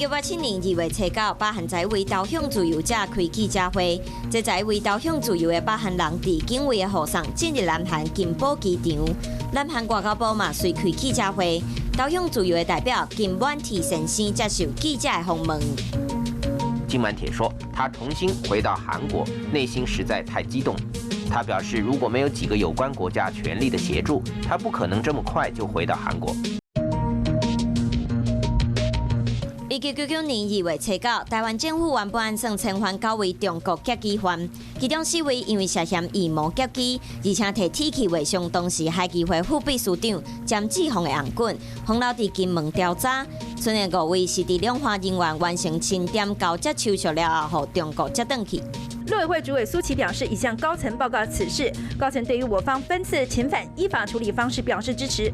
1987年2月初九，北韓十一位投向自由者開記者會，這十一位投向自由的北韓人佇警衛的護送進入南韓金浦機場。南韓外交部嘛隨開記者會，投向自由的代表金滿鐵先生接受記者的訪問。金滿鐵說，他重新回到韓國，內心實在太激動。他表示，如果沒有幾個有關國家全力的協助，他不可能這麼快就回到韓國。1999年2月初九，台灣政府原本按算遣返九位中國劫機犯，其中四位因為涉嫌預謀劫機，而且提鐵器劃傷當時海基會副秘書長詹志宏的頷頸，予留佇金門調查。剩的五位是佇兩岸人員完成清點交接手續了後，予中國接轉去。陸委會主委蘇起表示，已向高層報告此事，高層對於我方分次遣返依法處理方式表示支持。